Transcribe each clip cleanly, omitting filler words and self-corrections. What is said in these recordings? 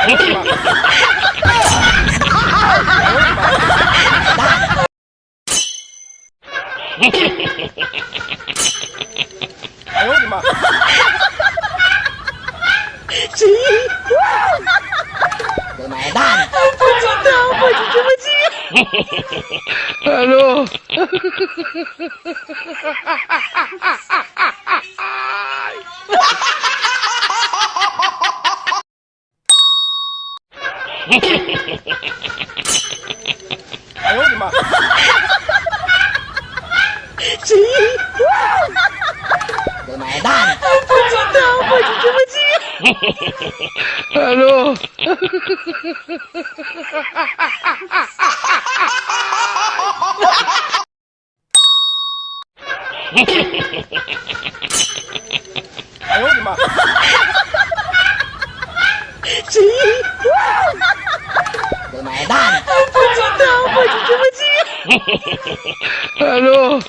哎呦我的妈！我买单。不知道我就这么急。Hello。哎呦我的妈！谁？我买单。不知道我就这么急。Hello。哎呦我的妈！谁？我买单。不知道我就这么急。Hello。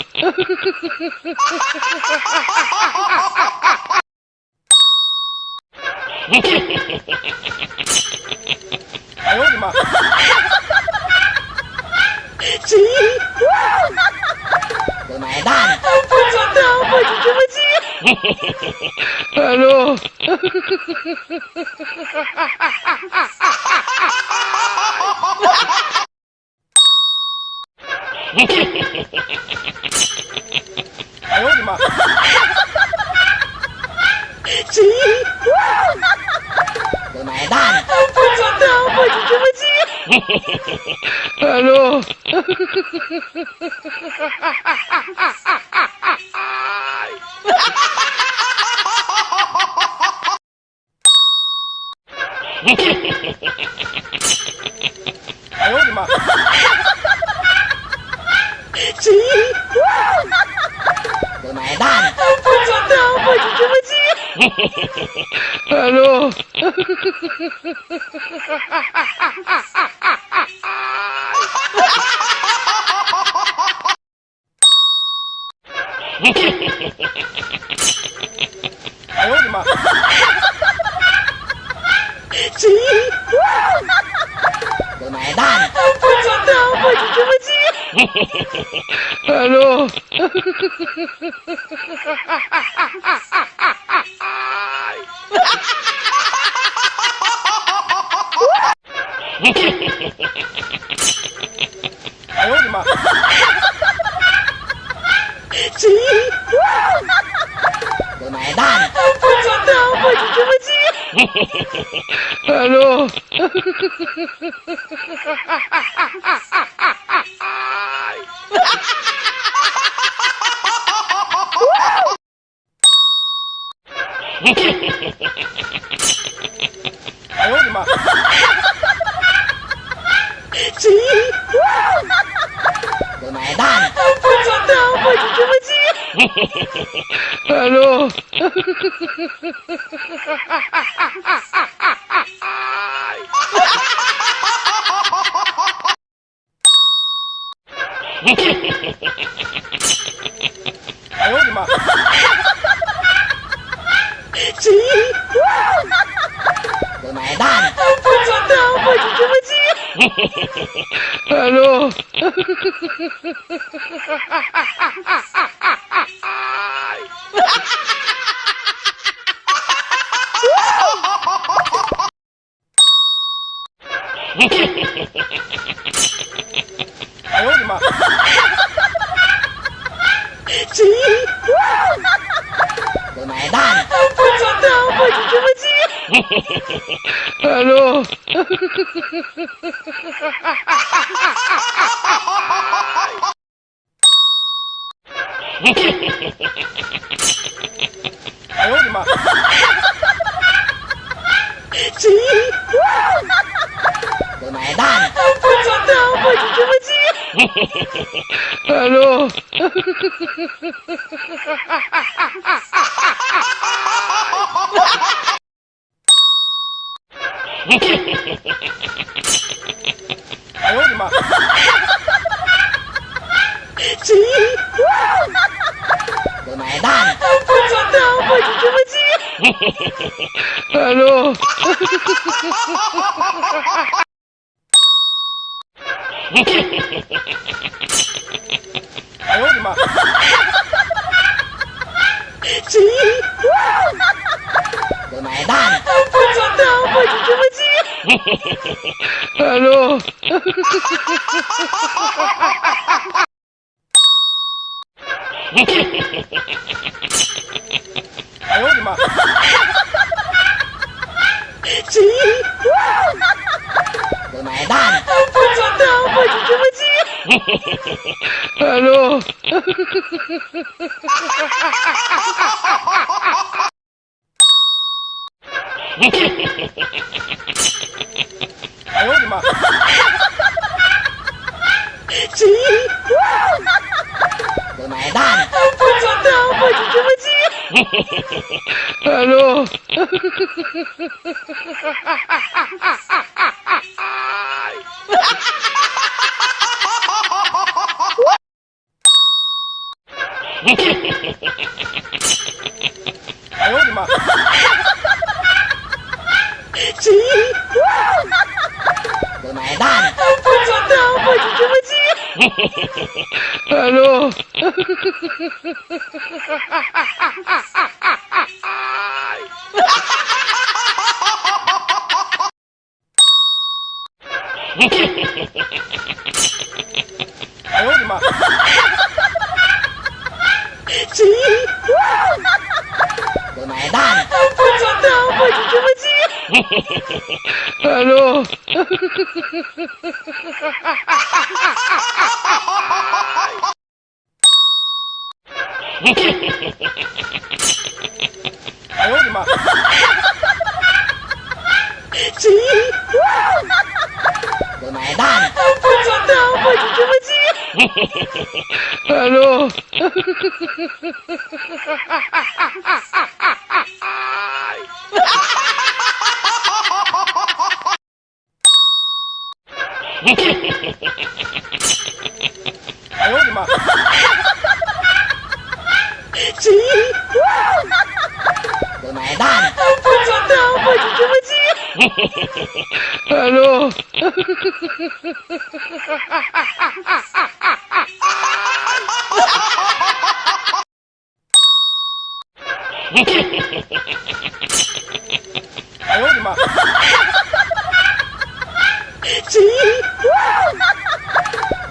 哎呦我的妈！谁？我买单。不知道我就这么急。Hello。哎呦我的妈！谁？我买单。不知道我就这么急。Hello。哎呦我的妈！谁？我买单。不知道我就这么急。Hello。哎呦我的妈！谁？我买单。不知道我就这么急。Hello。哎呦我的妈！谁？我买单。不知道我就这么急。Hello。哎呦我的妈！谁？我买单。不知道我就这么急。Hello。哎呦我的妈！谁？我买单。不知道我就这么急。Hello。哎呦我的妈！谁？我买单。不知道我就这么急。Hello。哎呦我的妈！谁？我买单。不知道我就这么急。Hello。哎呦我的妈！谁？我买单。不知道我就这么急。Hello. 哎呦我的妈！谁？我买单。不知道，我就这么记。Hello。哎呦我的妈！谁？我买单。不知道，我就这么记。Hello。哎呦我的妈！谁？我买单。不知道，我就这么记。Hello。哎呦我的妈！谁？我买单。不知道，我就这么记。Hello。哎呦我的妈！谁？我买单。不知道，我就这么记。Hello。哎呦我的妈！谁？我买单。不知道，我就这么记。Hello。哎呦我的妈！谁？我买单。不知道，我就这么记。Hello。哎呦我的妈！谁？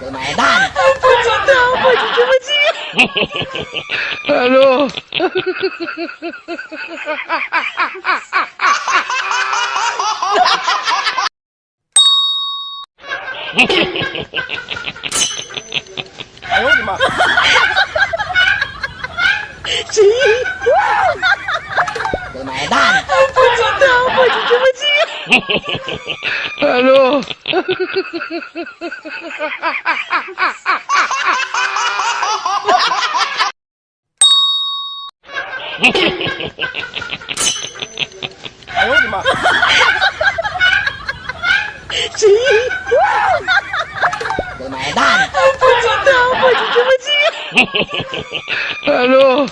我买单。不知道，我就这么记。Hello。哎呦我的妈！谁？我买单。不知道，我就这么记。Hello。哎呦我的妈！谁？我买单。不知道，我就这么记。Hello。